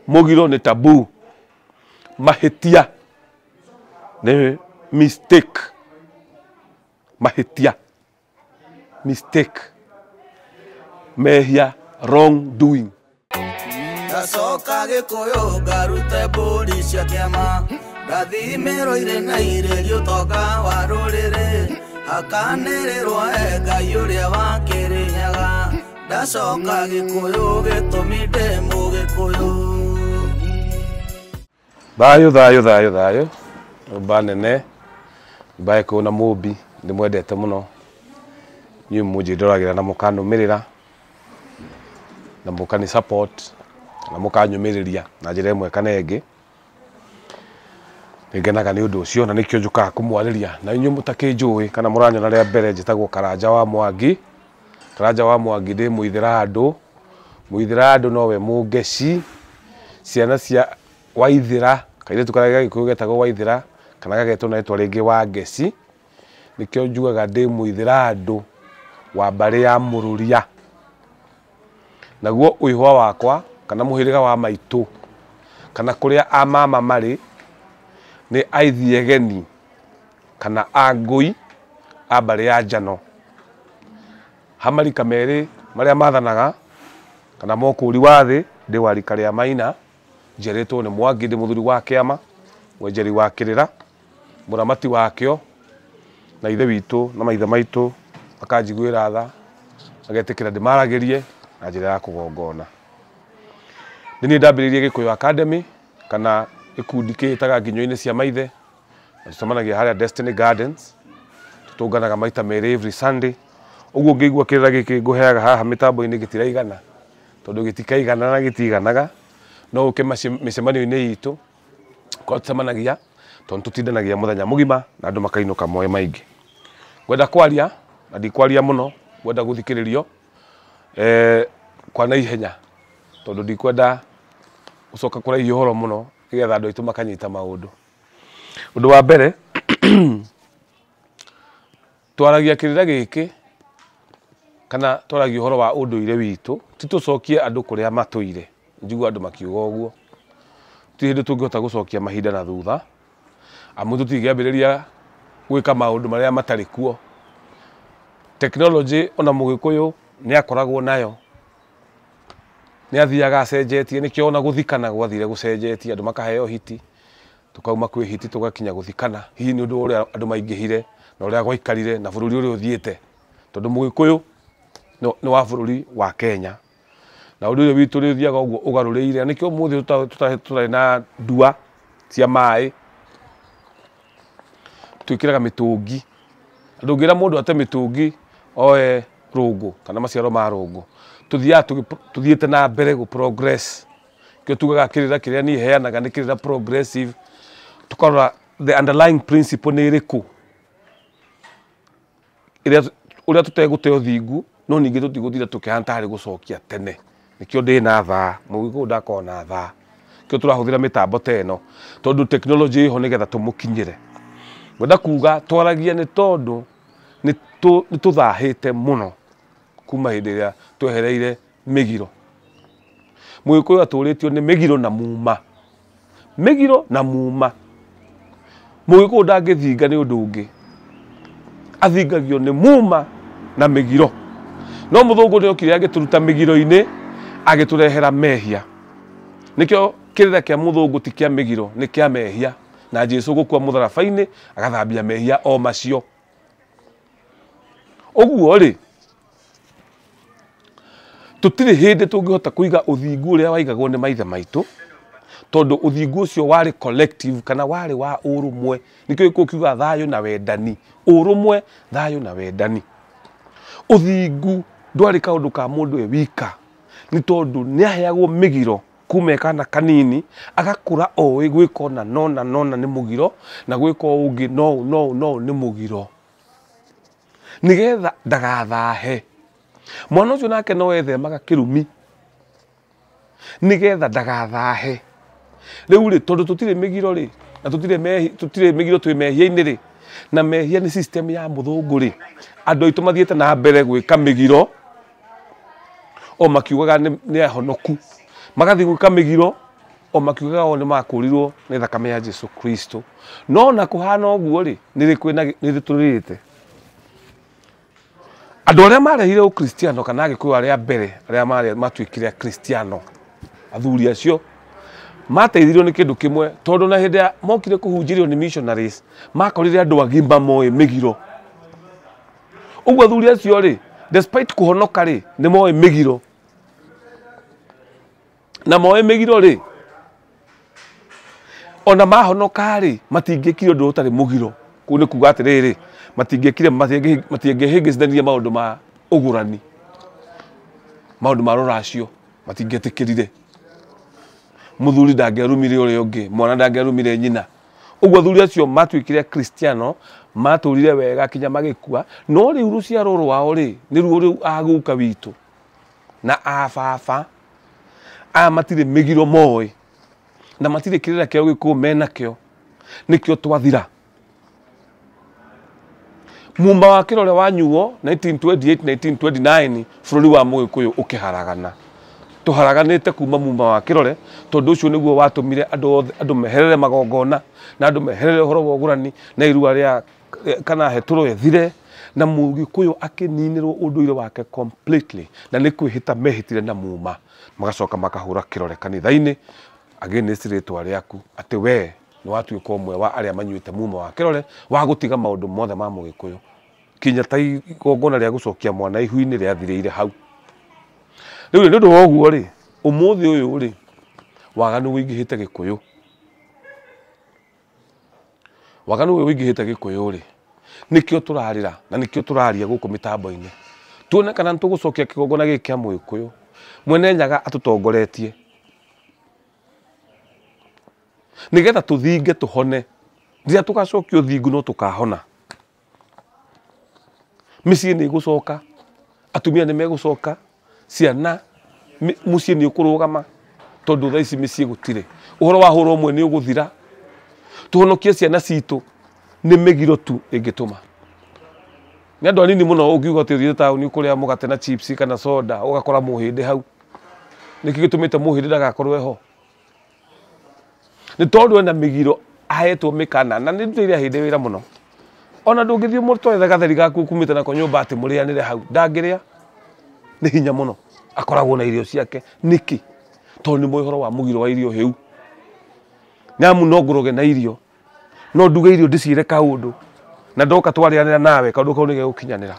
Mũgiro nĩ taboo. Mahĩtia nĩ mistake. Mahĩtia, mistake. Mehia, wrong doing. Ndacoka Gĩkũyũ ngarute mbũri cia kĩama, ndathimĩrwo na irĩrio ũtonga wa rũrĩrĩ, hakanĩrĩrwo e Ngai ũrĩa wa Kĩrĩnyaga. Ndacoka Gĩkũyũ gĩtũmi ndĩ Mũgĩkũyũ. Thayũ, thayũ, thayũ, thayũ. Nyũmba nene, nyũmba ya Gĩkũyũ na Mũmbi, ndĩmwendete mũno. Inyuĩ mũnjĩndoragĩra na mũkanũmĩrĩra na mũkani support na mũkanyũmĩrĩria na njĩra ĩmwe kana ĩngĩ. Nĩngenaga nĩ ũndũ ũcio na nĩkĩo njũkaga kũmwarĩria. Na inyuĩ mũtakĩnjũĩ kana mũranyona rĩa mbere, njĩtagwo Karanja wa Mwangi. Karanja wa Mwangi, ndĩ Mũithĩra-andũ. Mũithĩra-andũ nowe Mũngeci. Ciana cia Waithĩra, kairĩtu karĩa Gĩkũyũ getagwo Waithĩra kana gagetwo na rĩtwa rĩngĩ Wangeci. Nĩkĩo njugaga ndĩ Mũithĩra-andũ wa mbarĩ ya Mũrũria. Naguo ũihwa wakwa kana mũhĩrĩga wa maitũ kana kũrĩa a mama marĩ nĩ Aithiegeni kana Angũi a mbarĩ ya Njano. Hamarika merĩ marĩa mathanaga kana mokũri wa thĩ, ndĩ wa rika rĩa Maina, njiarĩtwo nĩ Mwangi, ndĩ mũthuri wa kĩama, mwenjeri wa kĩrĩra, mũramati wakĩo, na ithe witũ na maithe maitũ makanjiguĩra tha, magetĩkĩra ndĩmaragĩrie na njĩra ya kũgongona. Nĩ niĩ ndambĩrĩirie Gĩkũyũ Academy kana gĩkundi kĩĩtaga nginyo-inĩ cia maithe, na tũcemanagia harĩa Destiny Gardens, tũtũnganaga maita merĩ every Sunday. Ũguo ũngĩigua kĩrĩra gĩkĩ ngũheaga haha mĩtambo-inĩ gĩtiraigana, tondũ gĩtikaigana na gĩtiganaga, no ũke mĩcemanio-inĩ itũ kũrĩa tũcemanagia, tondũ tũtindanagia mũthenya mũgima na andũ makainũka moĩ maingĩ. Ngwenda kwaria na ndikwaria mũno, ngwenda gũthikĩrĩrio kwa naihenya, tondũ ndikwenda gũcoka kũraihia ũhoro mũno nĩgetha andũ aitũ makanyita maũndũ. Ũndũ wa mbere, twaragia kĩrĩra gĩkĩ kana twaragia ũhoro wa ũndũire witũ, ti tũcokie andũ kũrĩa matũire. Njiguaga andũ makiuga ũguo. Gũtirĩ hĩndĩ tũngĩhota gũcokia mahinda na thutha, amu tũtingĩambĩrĩria gwĩka maũndũ marĩa matarĩ kuo. Tekinoronjĩ ona Mũgĩkũyũ nĩ akoragwo nayo, nĩ athiaga acenjetie, nĩkĩo ona gũthikana gwathire gũcenjetie, andũ makaheo hiti, tũkauma kwĩ hiti tũgakinya gũthikana, hihi nĩ ũndũ wa ũrĩa andũ maingĩhire na ũrĩa gwaikarire na bũrũri ũrĩa ũthiĩte, tondũ Mũgĩkũyũ nĩ wa bũrũri wa Kenya, na ũndũire witũ nĩ ũthiaga ũguo ũgarũrĩire, nĩkĩo ũmũthĩ tũtarĩ na ndua cia maĩ, twĩkĩraga mĩtũngi. Ndũngĩra mũndũ ate mĩtũngi oe rũngũ kana maciaro ma rũngũ. Tũthiaga tũthiĩte na mbere gũ progress. Kĩo tugaga kĩrĩra kĩrĩa niĩ heanaga nĩ kĩrĩra progressive. Tũkarora the underlying principle nĩ ĩrĩkũ, ũrĩa tũtegũte ũthingu, no ningĩ tũtigũtinda tũkĩhana tarĩ gũcokia tene. Nĩkĩo ndĩ na thaa, Mũgĩkũyũ ndakoragwo na thaa. Nĩkĩo tũrahũthĩra mĩtambo ta ĩno, tondũ tekinoronjĩ ĩho nĩgetha tũmũkinyĩre. Ngwenda kuga twaragia nĩ tondũ nĩ tũthahĩte mũno kuma hĩndĩ ĩrĩa twehereire mĩgiro. Mũgĩkũyũ atũrĩtio nĩ mĩgiro na muma. Mĩgiro na muma. Mũgĩkũyũ ndangĩthinga nĩ ũndũ ũngĩ, athingagio nĩ muma na mĩgiro. No mũthũngũ nĩ okire agĩtũruta mĩgiro-inĩ, agĩtũrehera mehia. Nĩkĩo kĩrĩra kĩa mũthũngũ ti kĩa mĩgiro, nĩ kĩa mehia. Na Jesu gũkua mũtharaba-inĩ agathambia mehia o macio. Ũguo rĩ, tũtirĩ hĩndĩ tũngĩhota kũiga ũthingu ũrĩa waigagwo nĩ maithe maitũ, tondũ ũthingu ũcio warĩ collective kana warĩ wa ũrũmwe. Nĩkĩo gĩkũyũ kiugaga thayũ na wendani. Ũrũmwe, thayũ na wendani. Ũthingu ndwarĩ kaũndũ ka mũndũ e wika, nĩ tondũ nĩ aheagwo mĩgiro kuma e kana kanini, agakũra oĩ gwĩka ũna nona nona nĩ mũgiro, na gwĩka ũũ ũngĩ no no no nĩ mũgiro, nĩgetha ndagathahe. Mwana ũcio nake no ethemaga kĩrumi nĩgetha ndagathahe. Rĩu rĩ, tondũ tũtirĩ mĩgiro rĩ, na tũtirĩ mĩgiro twĩ mehia-inĩ rĩ, na mehia nĩ system ya mũthũngũ rĩ, andũ aitũ mathiĩte na mbere gwĩka mĩgiro o makiugaga nĩ ahonoku, magathiĩ gwĩka mĩgiro O makiugaga o nĩ makũrirwo nĩ thakame ya Jesu Kristo. No na kũhana ũguo rĩ, nĩ kwĩna nĩ tũrĩte. Andũ arĩa marehire ũkristiano kana Agĩkũyũ arĩa mbere arĩa marĩ matuĩkire akristiano, athuri acio mateithirio nĩ kĩndũ kĩmwe, tondũ na hĩndĩ ya mokire kũhunjĩrio nĩ missionaries makorire andũ agima moĩ mĩgiro. Ũguo athuri acio rĩ, despite kũhonoka rĩ, nĩ moĩ mĩgiro. Na moĩ mĩgiro rĩ, ona mahonoka rĩ, matingĩkire ũndũ ũtarĩ mũgiro. Kũu nĩ kuga atĩrĩrĩ, matingĩkire, matingĩhĩngĩcithanirie maũndũ ma ũgũrani, maũndũ ma rũracio, matingĩetĩkĩrire. Mũthuri ndangĩarumire ũrĩa ũngĩ, mwana ndangĩarumire nyina. Ũguo athuri acio matuĩkire Kristiano, matũrire wega kinya magĩkua. No rĩu rũciaro rwao rĩ, nĩruo rĩu aguka witũ na ababa aya matirĩ mĩgiro moĩ, na matirĩ kĩrĩra kĩa Ũgĩkũyũ menakĩo, nĩkĩo twathira. Muma wa kĩrore wanyuo 1928 1929 bũrũri wa Mũgĩkũyũ ũkĩharagana. Tũharaganĩte kuma muma wa kĩrore, tondũ ũcio nĩguo watũmire andũ othe, andũ meherere magongona, na andũ meherere ũhoro wa ũgũrani, na irua rĩa kana hetũro ĩthire, na Mũgĩkũyũ akĩninĩrwo ũndũire wake completely, na nĩ kwĩhĩta mehĩtire na muma, magacoka makahũra kĩrore kanitha-inĩ against rĩtwa rĩaku atĩ we nĩ watuĩka ũmwe wa arĩa manyuĩte muma wa kĩrore wa gũtiga maũndũ mothe ma Mũgĩkũyũ, kinya ta igongona rĩa gũcokia mwana ihu-inĩ rĩathirĩire hau. Rĩu nĩ ũndũ wa ũguo rĩ, ũmũthĩ ũyũ rĩ, waganu ũingĩhĩte Gĩkũyũ. Waganu ũyũ ũingĩhĩte Gĩkũyũ rĩ, nĩkĩo tũrarĩra na nĩkĩo tũraria gũkũ mĩtambo-inĩ, tuone kana nĩ tũgũcokia kĩgongona gĩkĩ kĩa Mũgĩkũyũ. Mwene Nyaga atũtongoretie nĩgetha tũthinge tũhone. Rĩrĩa tũgacokia ũthingu no tũkahona. Mĩciĩ nĩ ĩgũcoka, atumia nĩ megũcoka, ciana mũciĩ nĩ ũkũrũgama, tondũ thaa ici mĩciĩ gũtirĩ. Ũhoro wa hũra ũmwe nĩ ũgũthira. Tũhonokie ciana citũ, nĩ mĩgiro tu ĩngĩtũma. Nĩ andũ anini mũno ũngiuga atĩ ũthiĩte taũni kũrĩa mũgate na chips kana soda ũgakora mũhĩndĩ hau. Nĩkĩ gĩtũmĩte mũhĩndĩ ndagakorwo ho? Nĩ tondũ ena mĩgiro ahetwo mĩkana, na nĩ ndutĩire ahĩndĩ wĩra mũno. Ona ndũngĩthiĩ mũtware gatheri gaku kumĩte nako nyũmba atĩ mũrĩanĩre hau, ndangĩrĩa. Nĩ hinya mũno akoragwo na irio ciake. Nĩkĩ? Tondũ nĩ moĩ ũhoro wa mũgiro wa irio hĩu. Nĩamu no ngũroge na irio, no nduge irio ndĩciĩre kaũndũ, na ndoka twarĩanĩra nawe kaũndũ kau nĩgegũkinyanĩra.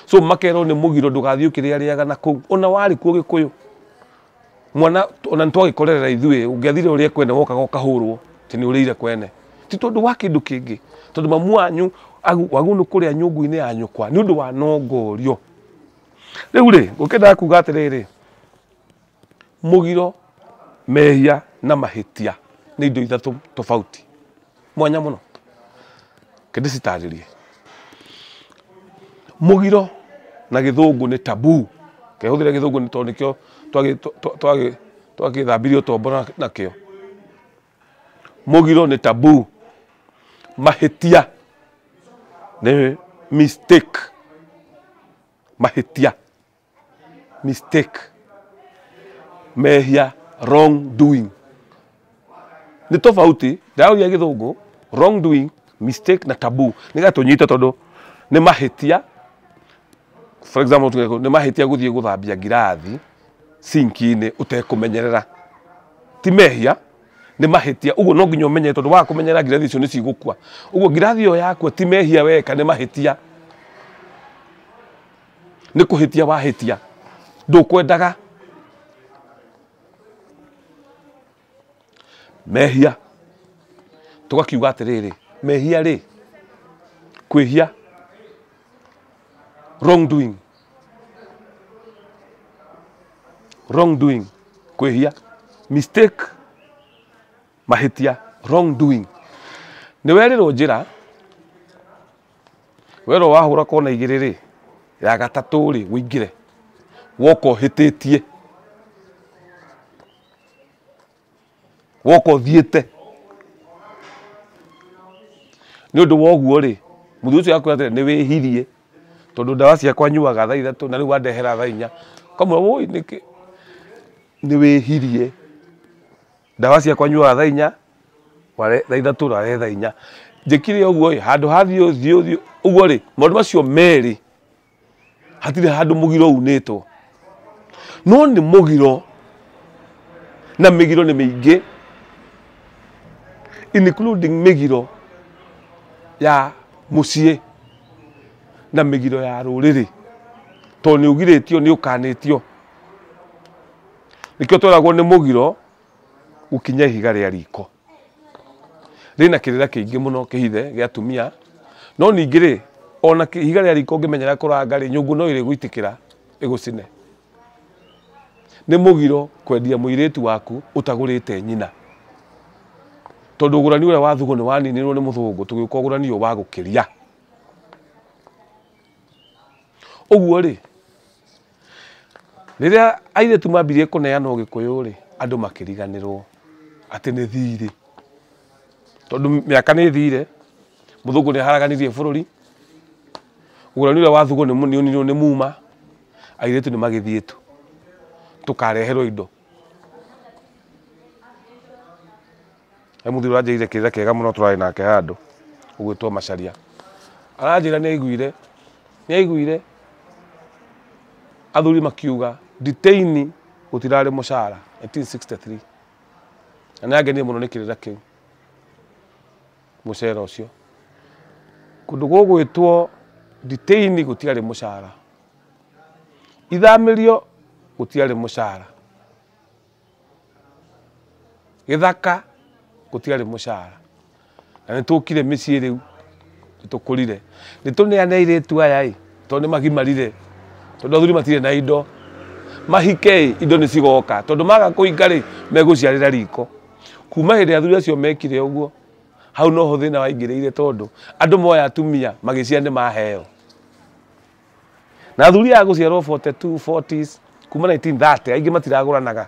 So makerwo nĩ mũgiro ndũgathiĩ ũkĩrĩarĩaga na kũu. Ona warĩ kuo Gĩkũyũ, mwana ona nĩtwagĩkorerera ithuĩ, ũngĩathire ũrĩe kwene wokaga ũkahũrwo atĩ nĩ ũrĩire kwene. Ti tondũ wa kĩndũ kĩngĩ, tondũ mamu wanyu wagĩrĩirwo nĩ kũrĩa nyũngũ-inĩ ya nyũkwa nĩ ũndũ wa nongorio. Rĩu rĩ, ngũkĩendaga kuga atĩrĩrĩ, mũgiro, mehia na mahĩtia nĩ indo ithatũ tofauti mwanya mũno. Reke ndĩcitarĩrie. Mũgiro na gĩthũngũ nĩ taboo. Kehũthĩre gĩthũngũ nĩ tondũ nĩkĩo twagĩthambirie ũtombo nakĩo. Mũgiro nĩ taboo. Mahĩtia nĩ mistake. Mahĩtia, mistake. Mehia, wrong doing. Nĩ tofauti, ndĩraũria gĩthũngũ, wrong doing, mistake na taboo. Nĩgetha tũnyite tondũ nĩ mahĩtia. For example, tuge nĩ mahĩtia gũthiĩ gũthambia ngirathi sinki-inĩ ũtekũmenyerera. Ti mehia, nĩ mahĩtia. Ũguo no nginya ũmenye tondũ waga kũmenyerera ngirathi icio nĩ cigũkua. Ũguo ngirathi ĩyo yakua ti mehia weka, nĩ mahĩtia. Nĩ kũhĩtia wahĩtia, ndũkwendaga. Mehia, tũgakiuga atĩrĩrĩ, mehia rĩ, kwĩhia, wrong doing, wrong doing, kwĩhia, mistake, mahĩtia, wrong doing. Nĩ werĩrwo njĩra, werwo wahũra kona igĩrĩ rĩ, ya gatatũ rĩ, ũingĩre, woka ũhĩtĩtie, woka ũthiĩte. Nĩ ũndũ wa ũguo rĩ, mũthuri ũcio akwĩra atĩrĩ, nĩ wĩhirie, tondũ ndawa ciakwa nyuaga thaa 3 na rĩu wandehera thaa 4. Ũkamwĩra, woi nĩkĩ? Nĩ wĩhirie. Ndawa ciakwa nyuaga thaa inya, ware thaa ithatũ, ware thaa inya. Njĩkire ũguo ĩ, handũ ha thiĩ thiĩ thiĩ ũguo rĩ, maũndũ macio merĩ hatirĩ handũ mũgiro unĩtwo. No nĩ mũgiro na mĩgiro nĩ mĩingĩ, including mĩgiro ya mũciĩ na mĩgiro ya rũrĩrĩ, tondũ nĩ ũgirĩtio, nĩ ũkanĩtio. Nĩkĩo tweragwo nĩ mũgiro gũkinya ihiga rĩa riko. Rĩna kĩrĩra kĩingĩ mũno kĩhithe gĩa atumia, no ningĩ rĩ, ona ihiga rĩa riko ũngĩmenyera kũranga rĩ, nyũngũ no ĩrĩgũitĩkĩra ĩgũcine. Nĩ mũgiro kwendia mũirĩtu waku ũtagũrĩte nyina, tondũ ũgũrani ũrĩa wa thugũ nĩ waninirwo nĩ mũthũngũ, tũgĩũka ũgũrani ũyũ wa gũkĩria. Ũguo rĩ, rĩrĩa airĩtu mambirie kũneanwo Gĩkũyũ rĩ, andũ makĩriganĩrwo atĩ nĩ thirĩ, tondũ mĩaka nĩ ĩthire, mũthũngũ nĩ aharaganirie bũrũri, ũgũrani ũrĩa wa thugũ nĩ ũninirwo nĩ muma, airĩtu nĩ magĩthiĩ tu tũkareherwo indo. He mũthuri ũranjĩrire kĩrĩra kĩega mũno tũrarĩ nake handũ ũgwĩtwo Macharia, aranjĩra nĩ aiguire athuri makiuga detaini gũtirarĩ mũcara 1963, na nĩ angenire mũno nĩ kĩrĩra kĩu mũcera ũcio. Kũndũ gũgwĩtwo detaini gũtiarĩ mũcara, ithamĩrio gũtiarĩ mũcara, gĩthaka gũtiarĩ mũcara. Na nĩ tũkire mĩciĩ rĩu, nĩ tũkũrire, nĩ tũneane airĩtu aya ĩ, tondũ nĩ magimarire, tondũ athuri matirĩ na indo, mahike ĩ, indo nĩ cigoka, tondũ maga kũhinga rĩ, megũciarĩra riko. Kuma hĩndĩ athuri acio mekire ũguo, hau noho thĩna waingĩrĩire, tondũ andũ moya atumia magĩciara nĩ maheo. Na athuri aya gũciarwo 42, 40s, kuma 1930 aingĩ matiragũranaga.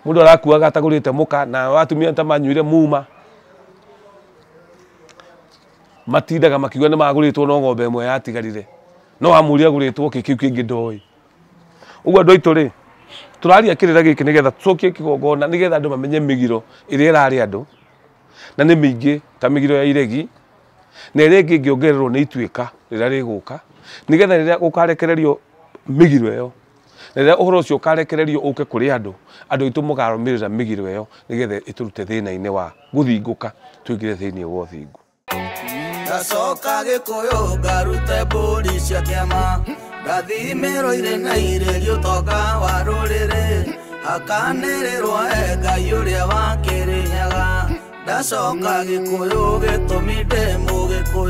Mũndũ arakuaga atagũrĩte mũka, na atumia ta manyuire muma, matindaga makiuga nĩ magũrĩtwo no ng'ombe ĩmwe yatigarire, no amũria agũrĩtwo kĩ kĩu kĩngĩ ndoĩ. Ũguo andũ aitũ rĩ, tũraria kĩrĩra gĩkĩ nĩgetha tũcokie kĩgongona, nĩgetha andũ mamenye mĩgiro ĩrĩa ĩrarĩ andũ, na nĩ mĩingĩ ta mĩgiro ya iregi, na ĩrĩa ĩngĩ ĩngĩongererwo nĩ ituĩka rĩrĩa rĩgũka, nĩgetha rĩrĩa gũkarekererio mĩgiro ĩyo, na rĩrĩa ũhoro ũcio ũkarekererio ũke kũrĩ andũ, andũ aitũ mũkarũmĩrĩra mĩgiro ĩyo nĩgetha ĩtũrute thĩna-inĩ wa gũthingũka tũingĩre thĩinĩ wa ũthingu. Ndacoka Gĩkũyũ ngarute mbũri cia kĩama, ngathimĩrwo irĩ na irĩrio ũtonga wa rũrĩrĩ, hakanĩrĩrwo e Ngai ũrĩa wa Kĩrĩnyaga. Ndacoka Gĩkũyũ gĩtũmi ndĩ Mũgĩkũyũ.